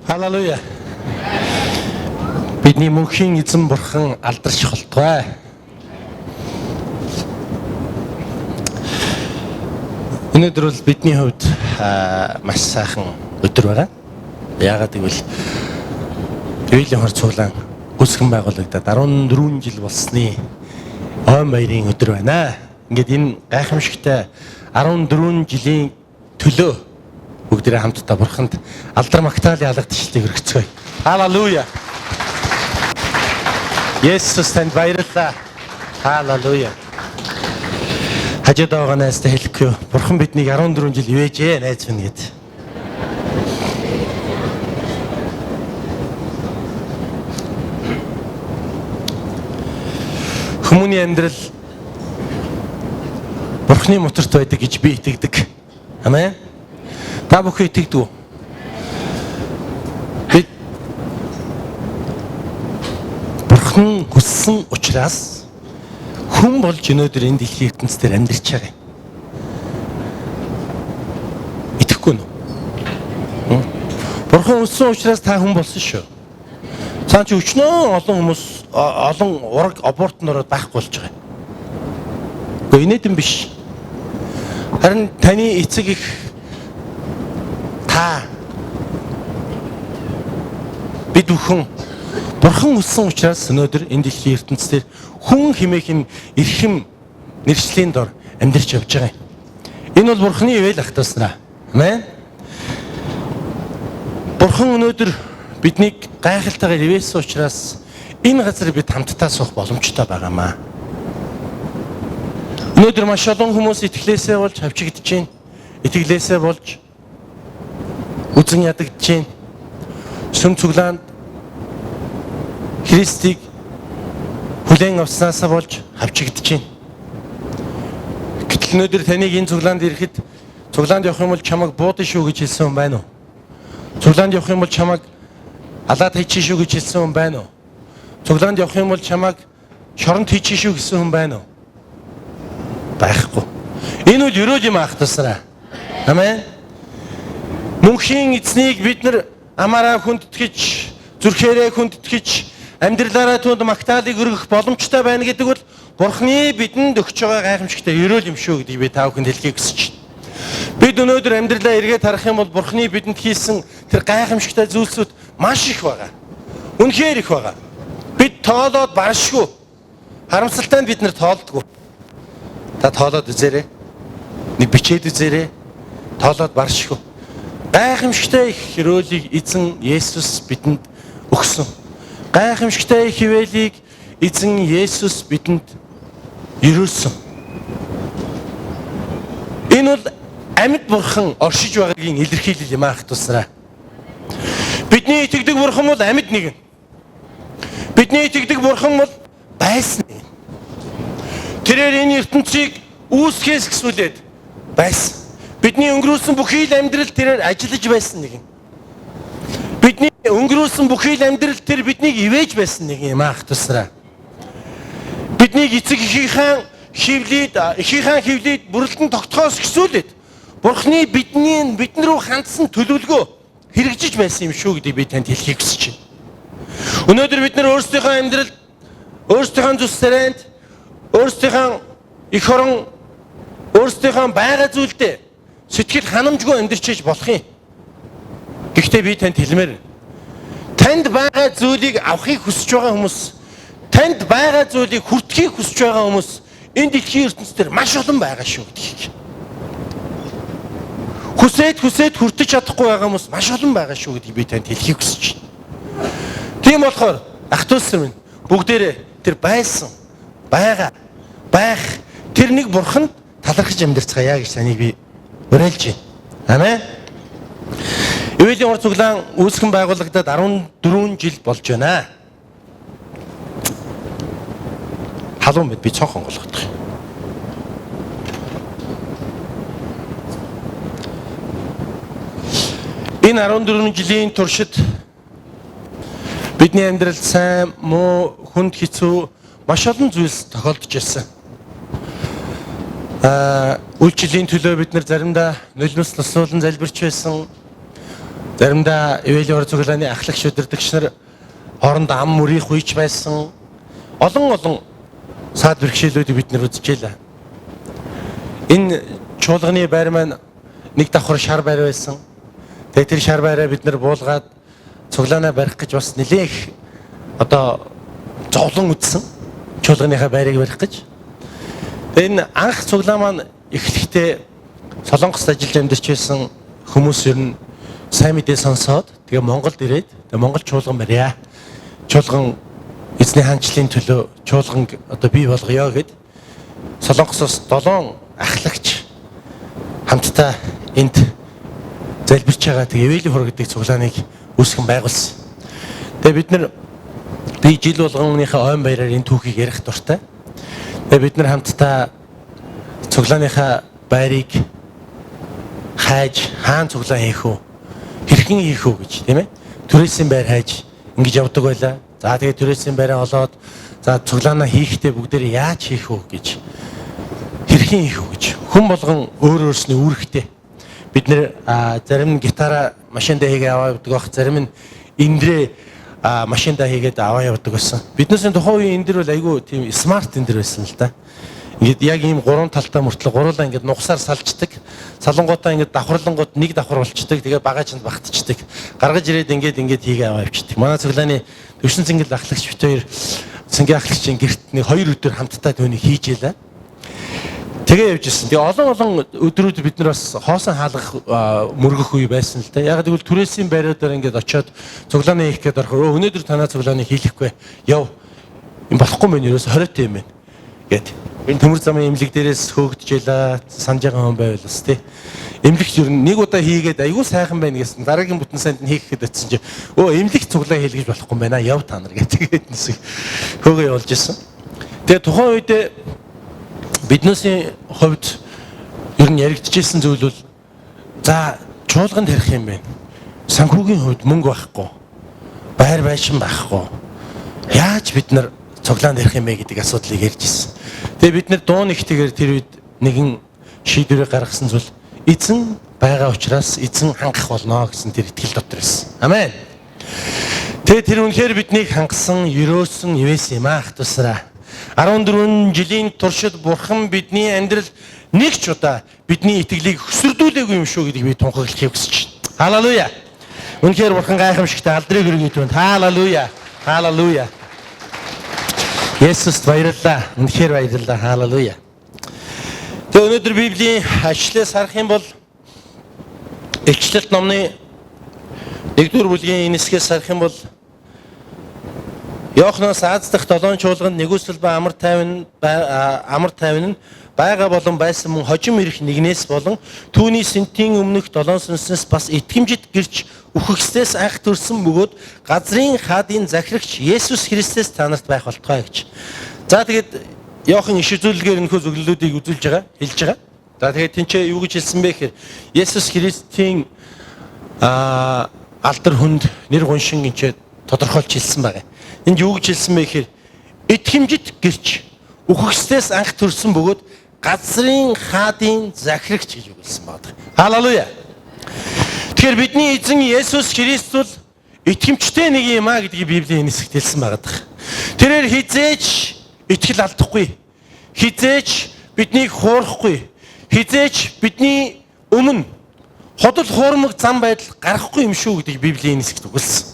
Халелуя. Бидний мөнхийн эзэн бурхан алдарч холтугай. Өнөөдөр бол бидний хувьд маш сайхан өдөр байгаа. Яагаад гэвэл Библийн хор цуглаан үүсгэн байгуулагдаад 14 жил болсны ойн баярын өдөр байна. Ингээд энэ гайхамшигтай 14 жилийн төлөө бүгдээрээ хамтдаа бурханд алдар магтаалын алгадчлалыг өргөцгөөе. Халелуя. Есүс танд баярлалаа. Халелуя. Хажууд байгаа найзтай хэлэхгүй. Бурхан биднийг 14 жил ивэжээ найз минь гэд. Хүмүүний амьдрал Бурхны моторт байдаг гэж би итгэдэг. Амен. Та бүхэн итгэдэг үү? Бид Бурхан хүссэн учраас хүн болж өнөөдөр энэ дэлхийн ертөнцийн амьдарч байгаа юм. Итгэхгүй нь үү? Бурхан хүссэн учраас та хүн болсон шүү. Цаан чи өчнөө олон хүмүүс олон ураг аборт нөрөөд байхгүй болж байгаа юм. Гэхдээ инээдэн биш. Харин таны эцэг их та бид бүхэн Бурхан хүссэн учраас өнөөдөр энэ дэлхийн ертөнцийн хүн хэмээх энэ эрхэм нэршлийн дор амьдарч явж байгаа юм. Энэ бол Бурханы ивэл ахтаснаа. Амен. Бурхан өнөөдөр биднийг гайхалтайгаар ивээсэн учраас энэ газар бид хамтдаа суух боломжтой байгаамаа. Өнөөдөр маш олон хүмүүс итгэлээсээ болж хавчигдж байна. Итгэлээсээ болж үзэн ядагдж байна. Сүм цуглаанд Христийг хүлээн авснаасаа болж хавчигдж байна. Гэтэл өнөөдөр таныг энэ цуглаанд ирэхэд цуглаанд явах юм бол чамайг буудана шүү гэж хэлсэн хүн байна уу? Цуглаанд явах юм бол чамайг алаад хийчих шүү гэж хэлсэн хүн байна уу? Цуглаанд явах юм бол чамайг шоронд хийчих шүү гэсэн хүн байна уу? Байхгүй. Энэ бол ерөөл юм аах тусраа. Амен. Мөнхийн эзнийг бид нар амаараа хүндэтгэж, зүрхээрээ хүндэтгэж, амьдралаараа түүнд магтаалыг өргөх боломжтой байна гэдэг бол Бурхны бидэнд өгч байгаа гайхамшигтай ерөөл юм шүү гэдгийг би та бүхэнд хэлхийг хүсэж байна. Бид өнөөдөр амьдралаа эргээд харах юм бол Бурхны бидэнд хийсэн тэр гайхамшигтай зүйлсүүд маш их байгаа. Үнэхээр их байгаа. Бид тоолоод баршгүй. Харамсалтай нь бид нар тоолдгоо. Та тоолоод үзээрэй. Нэг бичээд үзээрэй. Тоолоод баршгүй. Гайхамшигтай их хөрөөлийг эзэн Есүс бидэнд өгсөн. Гайхамшигтай их хിവэлийг эзэн Есүс бидэнд өрөөсөн. Энэ бол амьд бурхан оршиж байгаагийн илэрхийлэл юм аах тусраа. Бидний итгэдэг бурхан бол амьд нэгэн. Бидний итгэдэг бурхан бол байсан нэгэн. Тэрээр энэ ертөнцийг үүсгэхээс гэсүүлээд байсан. Бидний өнгөрүүлсэн бүхий л амьдрал тэрээр ажиллаж байсан нэгэн. Бидний өнгөрүүлсэн бүхий л амьдрал тэр биднийг ивэж байсан нэгэн юм аах тусраа. Биднийг эцэг эхийнхээ хивлээд бүрэлдэн тогтхоос гэсүүлээд Бурхны бидний бидэн рүү хандсан төлөвлөгөө хэрэгжиж байсан юм шүү гэдгийг би танд хэлхийг хүсэж байна. Өнөөдөр бид нар өөрсдийнхөө амьдралд, өөрсдийнхөө зүс сарайнд, өөрсдийнхөө эх орон, өөрсдийнхөө байгаа зүйлдээ сэтгэл ханамжгүй амьдарч болох юм. Гэхдээ би танд хэлмээр, танд байгаа зүйлийг авахыг хүсэж байгаа хүмүүс, танд байгаа зүйлийг хүртэхийг хүсэж байгаа хүмүүс энэ дэлхийн ертөнцийн маш олон байгаа шүү гэдгийг. Хүсээд хүртэж чадахгүй байгаа хүмүүс маш олон байгаа шүү гэдгийг би танд хэлхийг хүсэж байна. Тийм болохоор ах дүүс нар минь бүгдээрээ тэр байсан, байгаа, байх тэр нэг бурханд талархаж амьдарцгаая гэж таныг би уриалж байна. Амен. Ивэлийн ур цуглаан үүсгэн байгуулагдаад 14 жил болж байна. Халуун мэд би цонх онгойлгох юм. Энэ 14 жилийн туршид бидний амьдралд сайн, муу, хүнд, хэцүү маш олон зүйлс тохиолдож ирсэн. Үйлчлэлийн төлөө бид нар заримдаа нулимс лусуулан залбирч байсан. Заримдаа Ивэлийн хор цуглааны ахлагч удирдагч нар хоорондоо ам мөрийнх үеч байсан. Олон олон саад бэрхшээлүүдийг бид нар үзчихлээ. Энэ чуулганы байр маань нэг давхар шар байр байсан. Тэгээ тэр шар байраа бид нар буулгаад цуглаанаа барих гэж бас нэлээх одоо зовлон үзсэн. Чуулганыхаа байрыг барих гэж. Тэгээ энэ анх цуглаан маань эхлэхдээ Солонгост ажиллаж амьдарч байсан хүмүүс ер нь сайн мэдээ сонсоод тэгээ Монголд ирээд тэгээ Монгол чуулган барья. Чуулган эзний хаанчлалын төлөө чуулганг одоо бий болгоё гэд Солонгосоос 7 ахлагч хамтдаа энд залбирч байгаа тэгээ Ивэлийн хор гэдэг цуглааныг үүсгэн байгуулсан. Тэгээ бид нар би жил болгоныхаа ойн баяраар энэ түүхийг ярих дуртай. Тэгээ бид нар хамтдаа цуглааныхаа байрыг хайж хаан цуглаан хийх үү? Хэрхэн хийх үү гэж тийм ээ? Түрээсийн байр хайж ингэж явдаг байлаа. За тэгээ түрээсийн байраа олоод за цуглаанаа хийхдээ бүгдээр яаж хийх үү гэж хэрхэн хийх үү гэж хүн болгон өөр өөрсний үүрэгтэй. Бид нэр зарим нь гитараа машиндаа хийгээ аваа явдаг байх, зарим нь эндрээ машиндаа хийгээд аваа явдаг байсан. Биднээс тухайн үеийн эндэр бол айгүй тийм смарт эндэр байсан л да. Ингээд яг ийм гурван талтай мөртлөө гуруулаа ингээд нугасаар салждаг. Салангуудаа ингээд давхарлангууд нэг давхар болчдөг. Тэгээ багаажинд багтчихдаг. Гаргаж ирээд ингээд ингээд хийгээ аваа явчихдаг. Манай цуглааны Төвшин цэнгэл ахлагч бит хоёр цэнгийн ахлагчийн гэрт нэг 2 өдөр хамтдаа түүнийг хийж ялаа. Тэгээ явж ирсэн. Тэгээ олон олон өдрүүд бид нар бас хоосон хаалгах мөргөх үе байсан л да. Яг тэгвэл түрээсийн байруудаар ингээд очиод цуглааны хийх гээд орохоор өнөөдөр танаа цуглааны хийлэхгүй. Яв. Юм болохгүй мэн ерөөс 20 юм байна. Гэт. Энэ төмөр замын эмнэлэг дээрээс хөөгдөж ялаа санаж байгаа хүн байвал бас тий. Эмнэлэгт ер нь нэг удаа хийгээд айгүй сайхан байна гэсэн дараагийн бүтэн сайнд нь хийх гээд очисон чи өө эмнэлэгт цуглаа хийлгэж болохгүй юм байна. Яв та нар гэх тэгээд нэсэг хөөгөө явуулж исэн. Тэгээ тухайн үедээ биднээсийн хувьд ер нь яригдчихсэн зүйл бол за чуулганд хэрэх юм байна. Санхүүгийн хувьд мөнгө байхгүй. Байр байшин байхгүй. Яаж бид нар цуглаанд ярих юм бэ гэдэг асуудлыг ярьж ирсэн. Тэгээ бид нэр дуун нэгтэйгээр тэр үед нэгэн шийдвэрийг гаргасан зүйл эзэн байгаа учраас эзэн хангах болно гэсэн тэр итгэл дотор байсан. Амен. Тэгээ тэр үнэхээр биднийг хангасан, өрөөсөн, ивэсэн юм ах тусраа. 14 жилийн туршид бурхан бидний амьдрал нэг ч удаа бидний итгэлийг хөсөрдүүлээгүй юм шүү гэдгийг би тунхаглахыг хүсэж байна. Халелуя. Үнэхээр бурхан гайхамшигтай алдрыг өргөе түнд. Халелуя. Халелуя. Есүст баярлалаа. Үнэхээр баярлалаа. Халелуя. Тэгээ өнөөдөр Библийн ажлаас харах юм бол Илчлэлт номны 1-р бүлгийн энэ хэсгээс харах юм бол Иохноос Аз дахь 7 чуулганд нэгүсэл ба амар тайван нь байгаа болон байсан мөн хожим ирэх нэгнээс болон түүний сэнтийн өмнөх 7 сүнснээс бас итгэмжит гэрч үхэгсдээс анх төрсөн бөгөөд газрын хаадын захирагч Есүс Христээс та нарт байх болтугай гэж. За тэгээд Иохан иш үзүүлэлгээр энэхүү зөвлөлүүдийг үзүүлж байгаа, хэлж байгаа. За тэгээд тэнцээ юу гэж хэлсэн бэ гэхээр Есүс Христийн алдар хүнд нэр гуншин гинчээ тодорхойлж хэлсэн байгаа. Энд юу гэж хэлсэн бэ гэхээр итгэмжит гэрч үхэгсдээс анх төрсөн бөгөөд газрын хаадын захирагч гэж үгэлсэн байна. Халелуя. Тэгэхээр бидний эзэн Есүс Христ бол итгэмжтэй нэг юм а гэдгийг Библийн энэ хэсэгт хэлсэн байгаа даа. Тэрээр хизээч итгэл алдахгүй. Хизээч биднийг хуурахгүй. Хизээч бидний өмнө худал хуурмаг зам байдал гарахгүй юм шүү гэдгийг Библийн энэ хэсэгт үгэлсэн.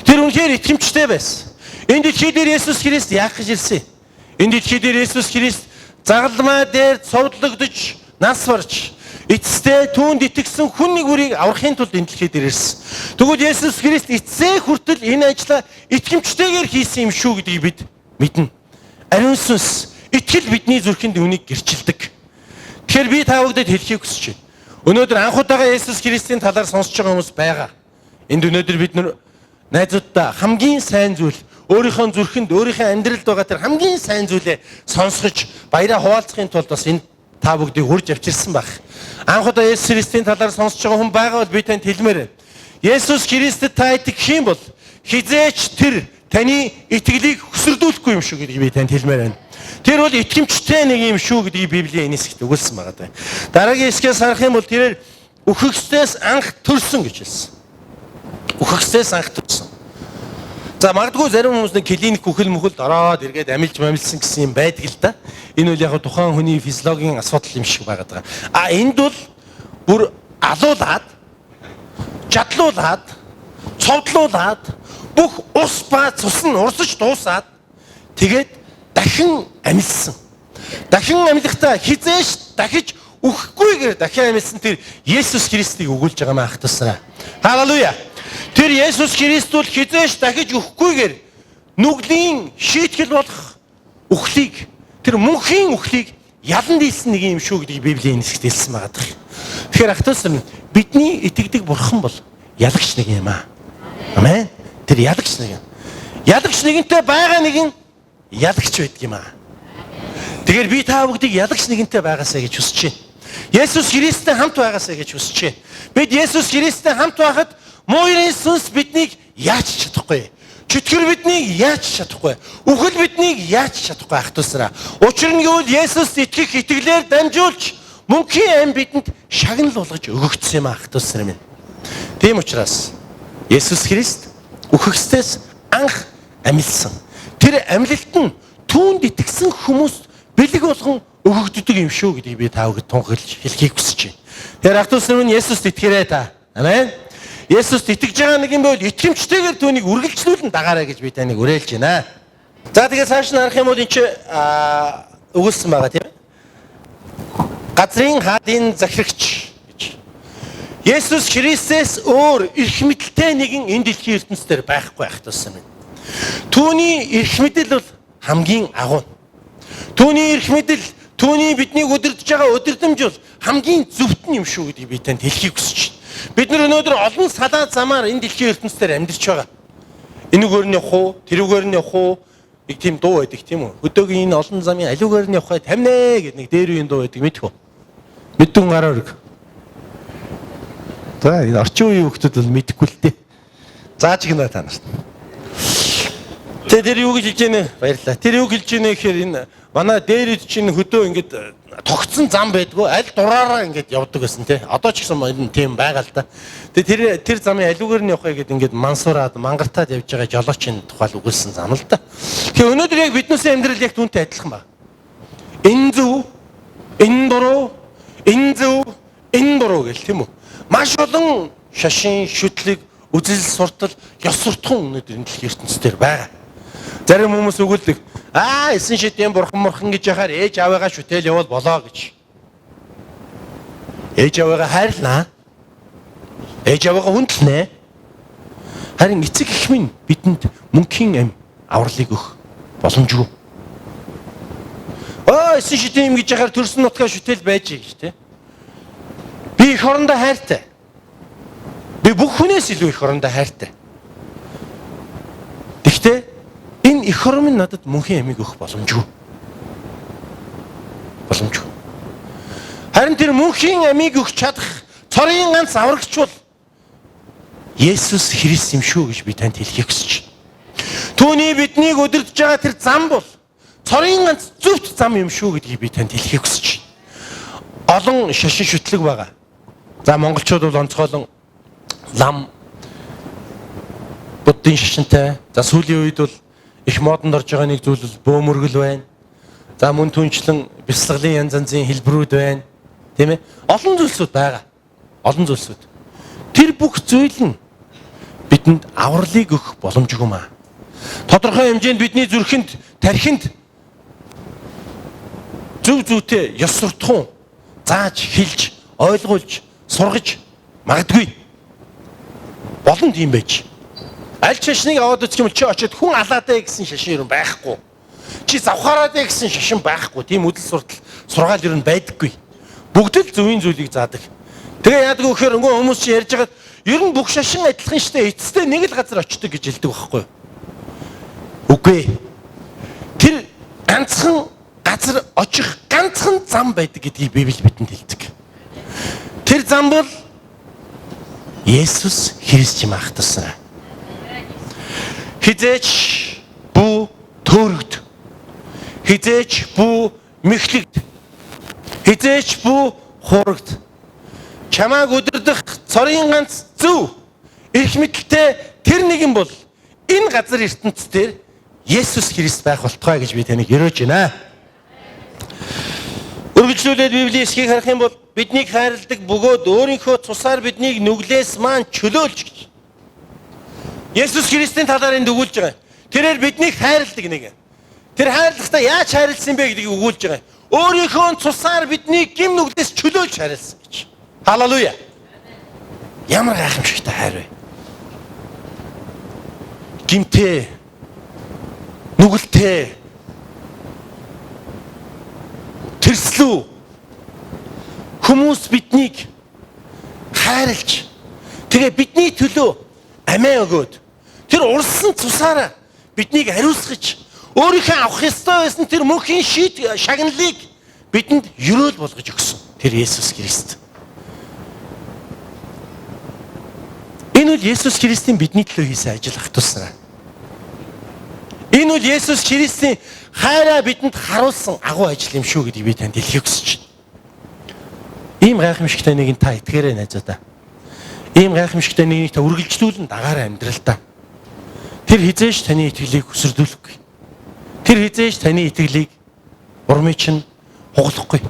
Тэр үнэхээр итгэмжтэй байсан. Энэ дэлхий дээр Есүс Христ яах гэж ирсэн? Энэ дэлхий дээр Есүс Христ загалмай дээр цовдлогдож нас барж эцэстээ түүнд итгэсэн хүн нэг бүрийг аврахын тулд энэ дэлхий дээр ирсэн. Тэгвэл Есүс Христ эцсээ хүртэл энэ ажлаа итгэмжтэйгээр хийсэн юм шүү гэдгийг бид мэднэ. Ариун сүнс итгэл бидний зүрхэнд үүнийг гэрчилдэг. Тэгэхээр би та бүхэнд хэлхийг хүсэж байна. Өнөөдөр анх удаага Есүс Христийн талаар сонсож байгаа хүмүүс байгаа. Энд өнөөдөр бид нар найзуудтай хамгийн сайн зүйл өөрийнхөө зүрхэнд, өөрийнхөө амьдралд байгаа тэр хамгийн сайн зүйлээ сонсгож баяраа хуваалцахын тулд бас энэ та бүгдийг хурж авчирсан байх. Анх удаа Есүс Христийн талаар сонсож байгаа хүн байгаа бол би танд хэлмээр байна. Есүс Христэд та итгэх юм бол хизээч тэр таны итгэлийг хөсөрдүүлэхгүй юм шүү гэдгийг би танд хэлмээр байна. Тэр бол итгэмжтэй нэг юм шүү гэдгийг Библийн энэ хэсэгт өгүүлсэн байгаа даа. Дараагийн хэсгээс харах юм бол тэрээр үхэгсдээс анх төрсөн гэж хэлсэн. Үхэгсээс анх төрсөн. За магадгүй зарим хүмүүс нэг клиник үхэл мөхөлд ороод эргээд амилж мамилсан гэсэн юм байдаг л да. Энэ бол яг тухайн хүний физиологийн асуудал юм шиг байгаад байгаа. А энд бол бүр алуулаад, жадлуулад, цовдлуулад бүх ус ба цус нь урсаж дуусаад тэгээд дахин амилсан. Дахин амилахдаа хизээш дахиж үхэхгүйгээр дахин амилсан тэр Есүс Христийг өгүүлж байгаа маа ахтасраа. Халелуя. Тэр Есүс Христ бол хизээш дахиж үхэхгүйгээр нүглийн шийтгэл болох үхлийг, тэр мөнхийн үхлийг ялан дийлсэн нэг юм шүү гэдгийг Библийн хэсэгт хэлсэн байгаа даа. Тэгэхээр ахтас бидний итгэдэг бурхан бол ялагч нэг юм аа. Амен. Тэр ялагч нэг юм. Ялагч нэгэнтэй байгаа нэгэн ялагч байдаг юм аа. Тэгэхээр би та бүгдийг ялагч нэгэнтэй байгаасай гэж хүсэж байна. Есүс Христтэй хамт байгаасай гэж хүсэж байна. Бид Есүс Христтэй хамт байхад муу ерийн сүнс биднийг яаж чадахгүй. Чөтгөр биднийг яаж чадахгүй. Үхэл биднийг яаж чадахгүй ах дүүсраа. Учир нь гэвэл Есүст итгэх итгэлээр дамжуулж мөнхийн ам бидэнд шагнал болгож өгөгдсөн юм ах дүүсраа минь. Тийм учраас Есүс Христ үхэгсдээс анх амилсан. Тэр амилалт нь түүнд итгэсэн хүмүүст бэлэг болгон өгөгддөг юм шүү гэдгийг би та бүхэнд тунхаглаж хэлхийг хүсэж байна. Тэгэхээр ах дүүс нар минь Есүст итгэрэй та. Амен. Есүст итгэж байгаа нэг юм бол итгэмжтэйгээр түүнийг үргэлжлүүлэн дагаарай гэж би таныг уриалж байна. За тэгээд цааш нь харах юм бол энэ чи өгүүлсэн байгаа тийм ээ. Газрын хаадын захирагч гэж. Есүс Христээс өөр эрх мэдэлтэй нэгэн энэ дэлхийн ертөнцийн байхгүй байх тусам юм. Түүний эрх мэдэл бол хамгийн агуу. Түүний эрх мэдэл, түүний биднийг удирдах байгаа удирдамж бол хамгийн зөвхт нь юм шүү гэдгийг би танд хэлхийг хүсэж байна. Бид нар өнөөдөр олон салаа замаар энэ дэлхийн ертөнцийн амьдарч байгаа. Энүүгээр нь явах уу, тэрүүгээр нь явах уу? Нэг тийм дуу байдаг тийм үү? Хөдөөгийн энэ олон замын алиугаар нь явахаа тамнэ гэдэг нэг дээр үеийн дуу байдаг мэдэх үү? Мэддүн гараа өрг. За энэ орчин үеийн хүүхдүүд бол мэдэхгүй л дээ. Зааж гинэ та нарт. Тэгээ тэр юу гэж хэлж гинэ? Баярлалаа. Тэр юу хэлж гинэ гэхээр энэ манай дээр үед чинь хөдөө ингээд тогтсон зам байдгүй аль дураараа ингээд явдаг гэсэн тий. Одоо ч гэсэн энэ тийм байгаа л да. Тэгээ тэр замын алиугаар нь явахыг гээд ингээд мансуураад мангартаад явж байгаа жолоочийн тухай л өгүүлсэн зам л да. Тэгэхээр өнөөдөр яг биднээсээ амьдрал яг түүнтэй адилхан байна. Энэ зөв, энэ буруу, энэ зөв, энэ буруу гэл тийм үү? Маш олон шашин, шүтлэг, үзэл суртал, ёс суртахуун өнөөдөр энэ дэлхийн ертөнцийн байгаа. Зарим хүмүүс өгүүлдэг. Аа, эсэн шидийн бурхан мурхан гэж яхаар ээж аавыгаа шүтэл явуул болоо гэж. Ээж аавыгаа хайрлаа. Ээж аавыгаа хүндлэнэ. Харин эцэг эх минь бидэнд мөнхийн ам авралыг өгөх боломжгүй. Аа, эсэн шидийн юм гэж яхаар төрсөн нутгаа шүтэл байж гэж тэ. Би эх орондоо хайртай. Би бүх хүнээс илүү эх орондоо хайртай. Тэгтээ энэ эх орон минь надад мөнхийн амийг өгөх боломжгүй. Боломжгүй. Харин тэр мөнхийн амийг өгч чадах цорын ганц аврагч бол Есүс Христ юм шүү гэж би танд хэлхийг хүсэж байна. Түүний биднийг удирдах байгаа тэр зам бол цорын ганц зөвхт зам юм шүү гэдгийг би танд хэлхийг хүсэж байна. Олон шашин шүтлэг байгаа. За монголчууд бол онцгойлон лам буддын шашинтай. За сүүлийн үед бол их модонд орж байгаа нэг зүйл бол бөөмөргөл байна. За мөн түнчлэн бясалгалын янз янзын хэлбэрүүд байна. Тийм ээ? Олон зүйлсүүд байгаа. Олон зүйлсүүд. Тэр бүх зүйл нь бидэнд авралыг өгөх боломжгүй маа. Тодорхой хэмжээнд бидний зүрхэнд, тархинд зөв зүйтэй ёс суртахуун зааж, хэлж, ойлгуулж, сургаж магадгүй. Олон тийм байж. Аль шашныг аваад үзэх юм чи очиод хүн алаатай гэсэн шашин ер нь байхгүй. Чи завхаараатай гэсэн шашин байхгүй. Тийм үдэл суртал сургаал ер нь байдаггүй. Бүгд л зөвийн зүйлийг заадаг. Тэгээ яадаг вэ гэхээр өнгөө хүмүүс чи ярьж байгаад ер нь бүх шашин адилхан штэ эцэстээ нэг л газар очдөг гэж хэлдэг байхгүй юу? Үгүй. Тэр ганцхан газар очих ганцхан зам байдаг гэдгийг Библи бидэнд хэлдэг. Тэр зам бол Есүс Христ юм ах тусна. Хизээч бүү төөрөгд. Хизээч бүү мэхлэгд. Хизээч бүү хуурагд. Чамааг удирдах цорын ганц зөв Эрх мэдэлтэй тэр нэгэн бол энэ газар ертөнц дээр Есүс Христ байх болтугай гэж би таныг ерөөж байна. Үргэлжлүүлээд Библийн хэсгийг харах юм бол биднийг хайрладаг бөгөөд өөрийнхөө цусаар биднийг нүглээс маань чөлөөлж гэж. Есүс Христийн талаар энд өгүүлж байгаа. Тэрээр биднийг хайрладаг нэг. Тэр хайрлахдаа яаж хайрласан бэ гэдгийг өгүүлж байгаа. Өөрийнхөө цусаар биднийг гим нүглээс чөлөөлж хайрласан гэж. Халелуя. Ямар гайхамшигтай хайр вэ? Гимтэй, нүгэлтэй, тэрслүү хүмүүс биднийг хайрлж, тэгээ бидний төлөө амиа өгөөд тэр урсан цусаараа биднийг ариусгаж, өөрийнхөө авах ёстой байсан тэр мөнхийн шийд шагналыг бидэнд ерөөл болгож өгсөн тэр Есүс Христ. Энэ бол Есүс Христийн бидний төлөө хийсэн ажил ах トゥ нараа. Энэ бол Есүс Христийн хайраа бидэнд харуулсан агуу ажил юм шүү гэдгийг би танд хэлхийг хүсэж байна. Ийм гайхамшигтай нэгэн та итгээрэй найзуудаа. Ийм гайхамшигтай нэгнийг та үргэлжлүүлэн дагаарай амьдралдаа. Тэр хизээш таны итгэлийг хөсөрдүүлэхгүй. Тэр хизээш таны итгэлийг урмыг чинь хугалахгүй.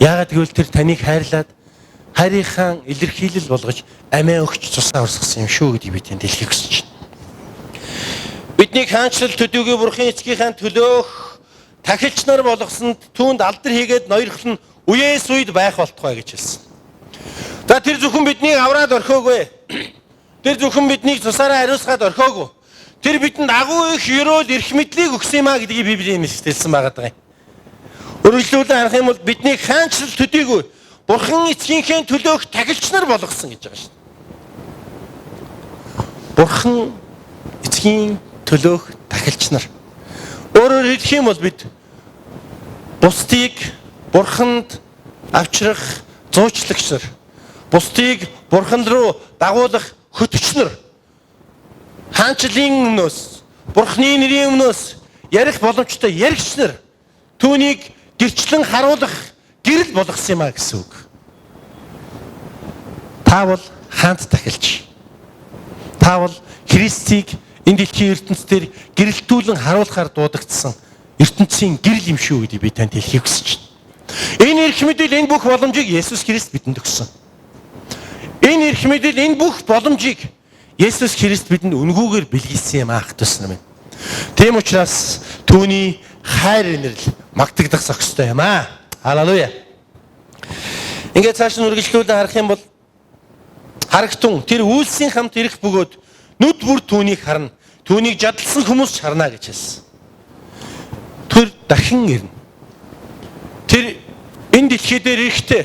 Яагаад гэвэл тэр таныг хайрлаад хайрынхаа илэрхийлэл болгож амиа өгч цусаа урсгасан юм шүү гэдгийг би танд хэлхийг хүсэж байна. Бидний хаанчлал төдийгүй Бурхын эцгийнхээ төлөөх тахилч нар болгосонд түүнд алдар хийгээд ноёрхол нь үеэс үед байх болтугай гэж хэлсэн. За тэр зөвхөн биднийг авраад орхиогүй. Тэр зөвхөн биднийг цусаараа ариусгаад орхиогүй. Тэр бидэнд агуу их ерөөл эрх мэдлийг өгсөн юм а гэдгийг Библийн хэлсэн байгаа даа. Өргөжлүүлэн харах юм бол биднийг хаанчлал төдийгүй Бурхан эцгийнхээ төлөөх тахилч нар болгосон гэж байгаа шүү дээ. Бурхан эцгийн төлөөх тахилч нар. Өөрөөр хэлэх юм бол бид бусдыг Бурханд авчрах зуучлагч нар, бусдыг Бурхан руу дагуулах хөтөч нар, хаанчлалын өмнөөс, Бурханы нэрийн өмнөөс ярих боломжтой яригч нар, түүнийг гэрчлэн харуулах гэрэл болгосон юм а гэсэн үг. Та бол хаант тахилч. Та бол Христийг энэ дэлхийн ертөнцийн гэрэлтүүлэн харуулахаар дуудагдсан ертөнцийн гэрэл юм шүү гэдгийг би танд хэлхийг хүсэж байна. Энэ эрх мэдэл, энэ бүх боломжийг Есүс Христ бидэнд өгсөн. Энэ эрх мэдэл, энэ бүх боломжийг Есүс Христ бидэнд үнгүүгээр бэлгэлсэн юм аах тус нар минь. Тийм учраас түүний хайр инэрл магтагдах зохистой юм аа. Халелуя. Ингээд цааш нь үргэлжлүүлэн харах юм бол харагтун тэр үйлсийн хамт ирэх бөгөөд нүд бүр түүнийг харна. Түүнийг жадалсан хүмүүс ч харна гэж хэлсэн. Тэр дахин ирнэ. Тэр энэ дэлхий дээр ирэхдээ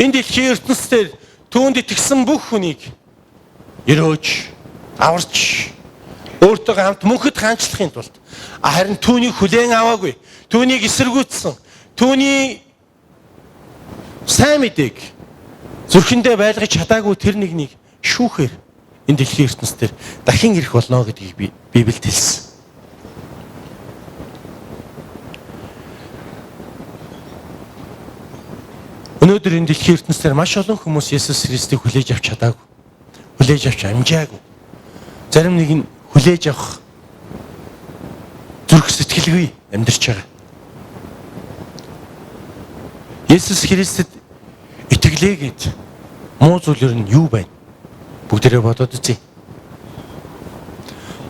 энэ дэлхийн ертөнцийн түүнд итгэсэн бүх хүнийг өрөөж, аварч, өөртөөгөө хамт мөнхөд хаанчлахын тулд харин түүнийг хүлээн аваагүй, түүнийг эсэргүүцсэн, түүний сайн мэдээг зүрхэндээ байлгаж чадаагүй тэр нэгнийг шүүхээр энэ дэлхийн ертөнцийн дахин ирэх болно гэдгийг би Библиэд хэлсэн. Өнөөдөр энэ дэлхийн ертөнцийн маш олон хүмүүс Есүс Христийг хүлээж авч чадаагүй. Хүлээж авч амжаагүй. Зарим нэг нь хүлээж авах зүрх сэтгэлгүй амьдарч байгаа. Есүс Христэд итгэлээ гэж муу зүйл нь юу байна? Бүгдээрээ бодоод үзье.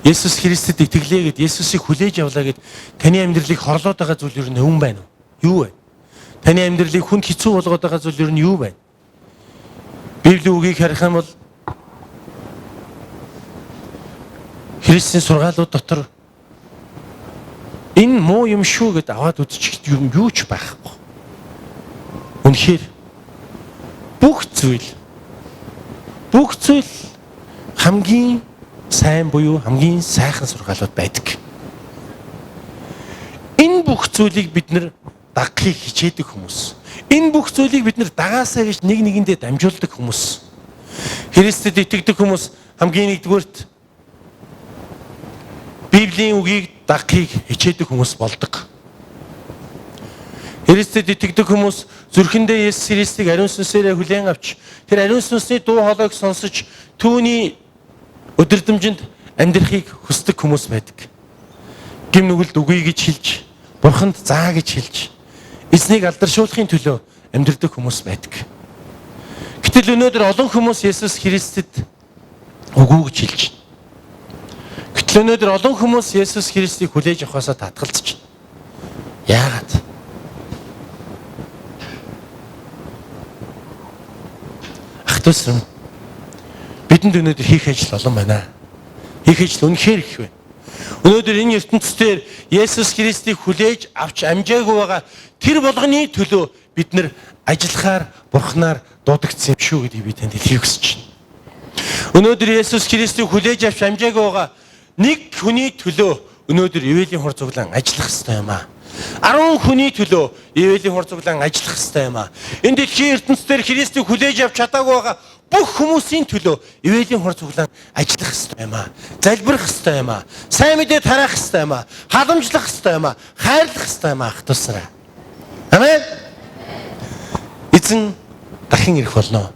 Есүс Христэд итгэлээ гэд Есүсийг хүлээж авлаа гэд таны амьдралыг хорлоод байгаа зүйл юу юм байна уу? Юу вэ? Таны амьдралыг хүнд хэцүү болгоод байгаа зүйл юу байна? Библийн үгийг харах юм бол Христийн сургаалууд дотор энэ муу юм шүү гэд аваад үзчих юм юу ч байхгүй. Үнэхээр бүх зүйл хамгийн сайн буюу хамгийн сайхан сургаалууд байдаг. Энэ бүх зүйлийг бид нэр дагахыг хичээдэг хүмүүс. Энэ бүх зүйлийг бид нэр дагаасаа гэж нэг нэгэндээ дамжуулдаг хүмүүс. Христэд итгэдэг хүмүүс хамгийн нэгдүгээрт Библийн үгийг дагахыг хичээдэг хүмүүс болдог. Христэд итгэдэг хүмүүс зүрхэндээ Есүс Христийг ариун сүнсээрээ хүлээн авч тэр ариун сүнсний дуу хоолойг сонсож түүний өдөрдмжинд амьдрахыг хүсдэг хүмүүс байдаг. Гим нүгэлд үгүй гэж хэлж, Бурханд заа гэж хэлж, эзнийг алдаршуулахын төлөө амьдрдаг хүмүүс байдаг. Гэтэл өнөөдөр олон хүмүүс Есүс Христэд үгүй гэж хэлж байна. Гэтэл өнөөдөр олон хүмүүс Есүс Христийг хүлээж авахаасаа татгалзаж байна. Яагаад? Ах дүүс юм, бидэнд өнөөдөр хийх ажил олон байна. Хийх ажил үнэхээр их байна. Өнөөдөр энэ ертөнцийн Есүс Христийг хүлээж авч амжаагүй байгаа тэр болгоны төлөө бид нар ажиллахаар Бурханаар дуудагдсан юм шүү гэдгийг би танд хэлхийг хүсэж байна. Өнөөдөр Есүс Христийг хүлээж авч амжаагүй байгаа нэг хүний төлөө өнөөдөр ивэлийн хур цуглаан ажиллах ёстой юм аа. 10 хүний төлөө ивэлийн хур цуглаан ажиллах ёстой юм аа. Энэ дэлхийн ертөнцийн Христийг хүлээж авч чадаагүй байгаа бүх хүмүүсийн төлөө ивэлийн хур цуглаан ажиллах ёстой юм аа. Залбирах ёстой юм аа. Сайн мэдээ тараах ёстой юм аа. Халамжлах ёстой юм аа. Хайрлах ёстой юм аа, ах дүүсараа. Амен. Эзэн дахин ирэх болно.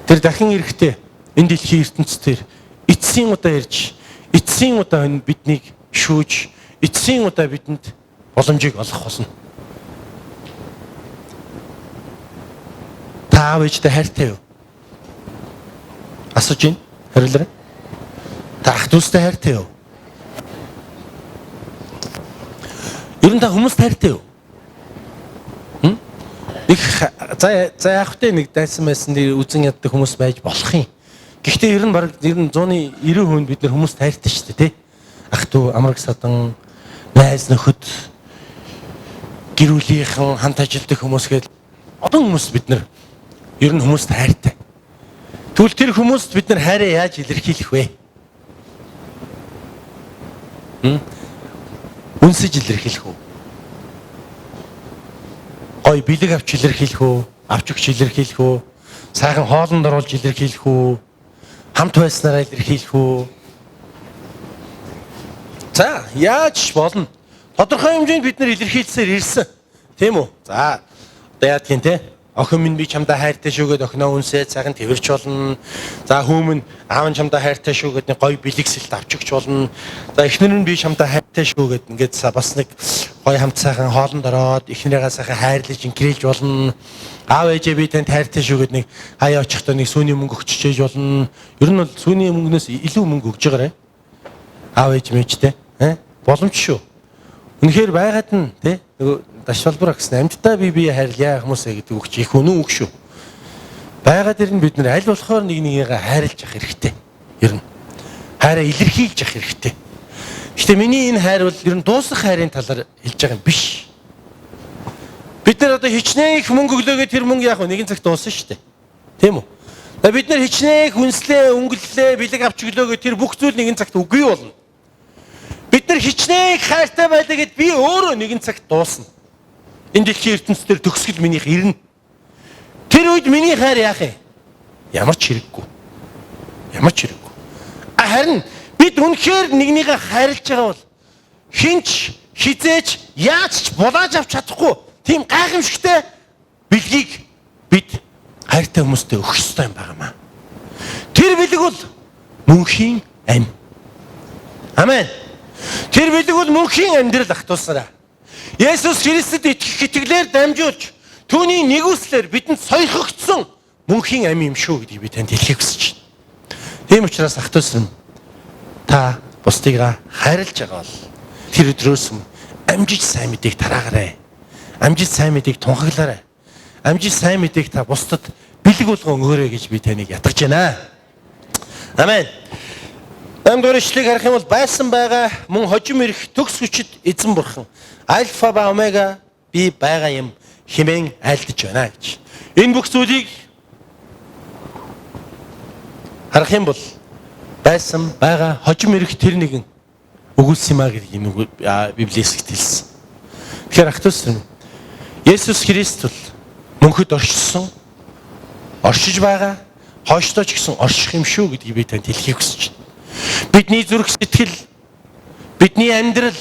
Тэр дахин ирэхдээ энэ дэлхийн ертөнцийн эцсийн удаа ирж, эцсийн удаа биднийг шүүж, эцсийн удаа бидэнд боломжийг олгох болно. Та аав ээжтэй хайртай юу? Асууж байна. Хариулаарай. Та ах дүүстэй хайртай юу? Ер нь та хүмүүст хайртай юу? Их за яах вэ, нэг дайсан байсан нэр үзен яддаг хүмүүс байж болох юм. Гэхдээ ер нь бараг ер нь 190% бид нар хүмүүст хайртай шүү дээ, тий? Ах дүү, амраг садан, найз нөхөд, гэр бүлийнхэн, хамт ажилладаг хүмүүс гээд олон хүмүүс бид нар ер нь хүмүүст хайртай. Тэгвэл тэр хүмүүст бид нар хайраа яаж илэрхийлэх вэ? Үнсэж илэрхийлэх үү? Гой бэлэг авч илэрхийлэх үү? Авч өгч илэрхийлэх үү? Сайхан хоолнд оруулж илэрхийлэх үү? Хамт байснараа илэрхийлэх үү? За, яаж болно? Тодорхой хэмжээнд бид нар илэрхийлсээр ирсэн. Тийм үү? За, одоо яадгийн те? Охин минь би чамдаа хайртай шүү гэд охиноо үнсээд сайхан тэрч болно. За, хүмүүн аав нь чамдаа хайртай шүү гэд нэг гоё бэлэгсэлт авч өгч болно. За, эхнэр нь би чамдаа хайртай шүү гэд ингээд бас нэг гоё хамт сайхан хоолнд ороод эхнэрээгээ сайхан хайрлаж инкрээлж болно. Аав ээжээ би танд хайртай шүү гэд нэг хаяа очихдоо нэг сүүний мөнгө өгччихээж болно. Ер нь бол сүүний мөнгнөөс илүү мөнгө өгж байгаарэ. Аав ээж мэжтэй. Боломж шүү. Үнэхээр байгаад нь тий нөгөө даш салбар гэсэн амьдтай би хайрлаа хүмүүсээ гэдэг үг чи их үнэн үг шүү. Байгаад ер нь бид нар аль болохоор нэг нэгийгээ хайрлаж явах хэрэгтэй. Ер нь хайраа илэрхийлж явах хэрэгтэй. Гэхдээ миний энэ хайр бол ер нь дуусах хайрын талаар хэлж байгаа юм биш. Бид нар одоо хичнээн их мөнгө өглөөгөө тэр мөнгө яах вэ? Нэгэн цагт дуусна шүү дээ. Тийм үү? Бид нар хичнээн их үнслээ, өнгөллөө, бэлэг авч өглөөгөө тэр бүх зүйл нэгэн цагт үгүй болно. Бид нар хичнээн их хайртай байлаа гэд би өөрөө нэгэн цагт дуусна. Энэ дэлхийн ертөнцийн төгсгөл минийх ирнэ. Тэр үед миний хайр яах юм? Ямар ч хэрэггүй. Ямар ч хэрэггүй. Харин бид үнэхээр нэгнийгээ хайрлаж байгаа бол хинч хизээч яаж ч булааж авч чадахгүй тийм гайхамшигтай бэлгийг бид хайртай хүмүүстэй өгөх ёстой юм байна маа. Тэр бэлэг бол мөнхийн ам. Амен. Тэр бэлэг бол мөнхийн амьдрал ах дүүсараа. Есүс Христэд итгэх итгэлээр дамжуулж түүний нэгүслэр бидэнд сойрхогдсон мөнхийн ам юм шүү гэдгийг би танд хэлхийг хүсэж байна. Тийм учраас ах дүүс нь та бусдыгаа хайрлаж байгаа бол тэр өдрөөс амжиж сайн мэдээг тараагаарай. Амжиж сайн мэдээг тунхаглаарай. Амжиж сайн мэдээг та бусдад бэлэг болгон өгөөрэй гэж би таныг ятгах байна. Амен. 8 дугаар ишлэгийг харах юм бол байсан байгаа мөн хожим ирэх төгс хүчит эзэн бурхан альфа ба омега би байгаа юм хэмээн айлдаж байна гэж. Энэ бүх зүйлийг харах юм бол байсан байгаа хожим ирэх тэр нэгэн өгүүлсэн юм а гэдэг энэ Библийн хэсэгт хэлсэн. Тэгэхээр ах дүүс нь Есүс Христ бол мөнхөд оршсон, оршиж байгаа, хойштоо ч гэсэн орших юм шүү гэдгийг би танд хэлхийг хүсэж байна. Бидний зүрх сэтгэл, бидний амьдрал,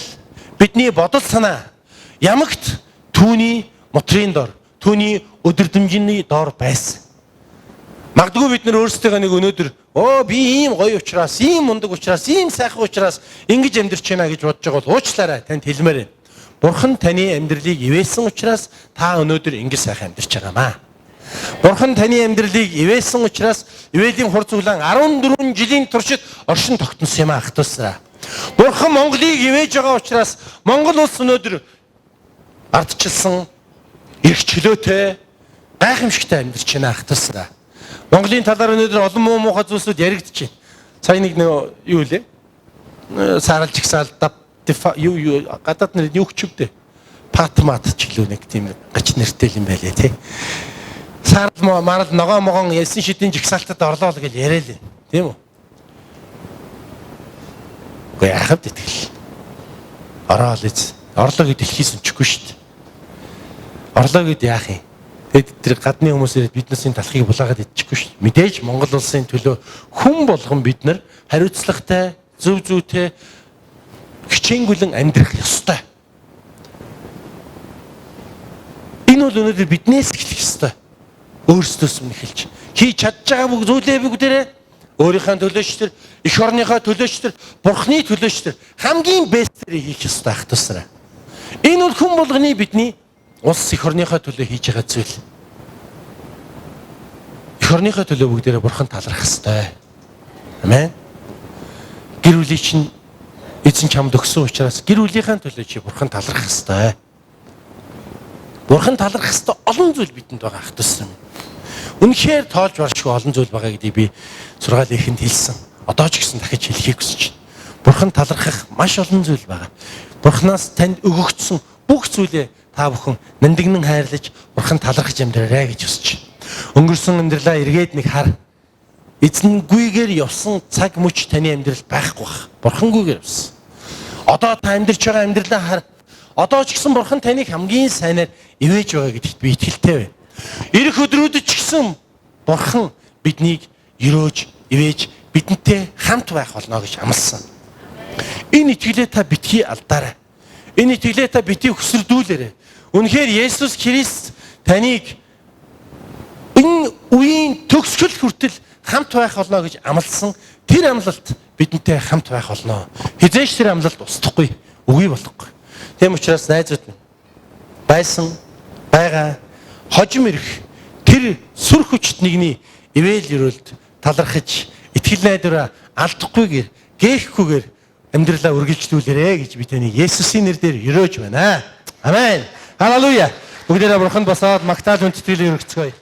бидний бодол санаа ямагт түүний мотрын дор, түүний өдөрдмжиний дор байсан. Магадгүй бид нар өөрсдийгөө нэг өнөөдөр би ийм гоё учраас, ийм мундаг учраас, ийм сайхан учраас ингэж амьдарч байна гэж бодож байгаа бол уучлаарай, танд хэлмээр байна. Бурхан таны амьдралыг ивээсэн учраас та өнөөдөр ингэж сайхан амьдарч байгаамаа. Бурхан таны амьдралыг ивээсэн учраас ивээлийн хур цуглаан 14 жилийн туршид оршин тогтносон юм ах дүүсээ. Бурхан Монголыг ивээж байгаа учраас Монгол улс өнөөдөр ардчилсан, эрх чөлөөтэй, гайхамшигтай амьдарч байна ах дүүсээ. Монголын талаар өнөөдөр олон муу муухай зүйлсүүд яригдчих. Сая нэг юу лээ? Саарал жигсаал юу гадаад нэр юу хүчвдээ? Патмат ч гэлүү нэг тийм гач нэртэй юм байлээ тий. Саарал марал ногоо могон ялсан шидийн жигсаалтад орлоо л гэж яриа л. Тийм үү? Үгүй яхав тэтгэл. Ороо л эз. Орлоо гэд дэлхийс өнчихгүй шүү дээ. Орлоо гэд яах юм? Тэгэд тэр гадны хүмүүс ирээд биднээс энэ талхыг булаагаад идчихгүй шүү дээ. Мэдээж Монгол улсын төлөө хүн болгон бид нар хариуцлагатай, зөв зүйтэй хичээнгүлэн амьдрах ёстой. Энэ бол өнөөдөр биднээс эхлэх ёстой. Өөрсдөөс өмнө эхэлж хийж чадж байгаа бүх зүйлээ бүгдээрээ өөрийнхөө төлөөч төр, эх орныхоо төлөөч төр, Бурхны төлөөч төр хамгийн бестээр хийх ёстой ах тусраа. Энэ бол хүн болгоны бидний улс эх орныхоо төлөө хийж байгаа зүйл. Эх орныхоо төлөө бүгдээрээ Бурхан талархах ёстой. Амен. Гэр бүлийн чинь эзэн чамд өгсөн учраас гэр бүлийнхээ төлөө чи Бурхан талархах ёстой. Бурхан талархах ёстой олон зүйл бидэнд байгаа ах тус юм. Үнэхээр тоолж баршгүй олон зүйл байгаа гэдгийг би сургаал ихэнд хэлсэн. Одоо ч гэсэн дахиж хэлхийг хүсэж байна. Бурхан талархах маш олон зүйл байгаа. Бурханаас танд өгөгдсөн бүх зүйлээ та бүхэн нандинан хайрлаж Бурхан талархаж амьдраарай гэж хүсэж байна. Өнгөрсөн амьдралаа эргээд нэг хар. Эзэнгүйгээр явсан цаг мөч таны амьдрал байхгүй бах. Бурхангүйгээр явсан. Одоо та амьдарч байгаа амьдралаа хар. Одоо ч гэсэн Бурхан таныг хамгийн сайнаар ивэж байгаа гэдэгт би итгэлтэй байна. Ирэх өдрүүдэд ч гэсэн Бурхан биднийг өрөөж, ивэж бидэнтэй хамт байх болно гэж амласан. Энэ итгэлээ та битгий алдаарай. Энэ итгэлээ та битгий хөсөрдүүлээрэй. Үнэхээр Есүс Христ таныг энэ үеийн төгсгөл хүртэл хамт байх болно гэж амласан. Тэр амлалт бидэнтэй хамт байх болно. Хизээч тэр амлалт устдахгүй, үгүй болохгүй. Тийм учраас найзууд минь байсан, байгаа, хожим ирэх тэр сүр хүчт нэгний ивэл өрөөлд талархаж итгэл найдвараа алдахгүйгээр, гээхгүйгээр амьдралаа үргэлжлүүлээрэ гэж би таныг Есүсийн нэрээр өрөөж байна. Амен. Халелуя. Бүгдээрээ Бурханд босоод магтаал хүндэтгэл өргөцгөөе.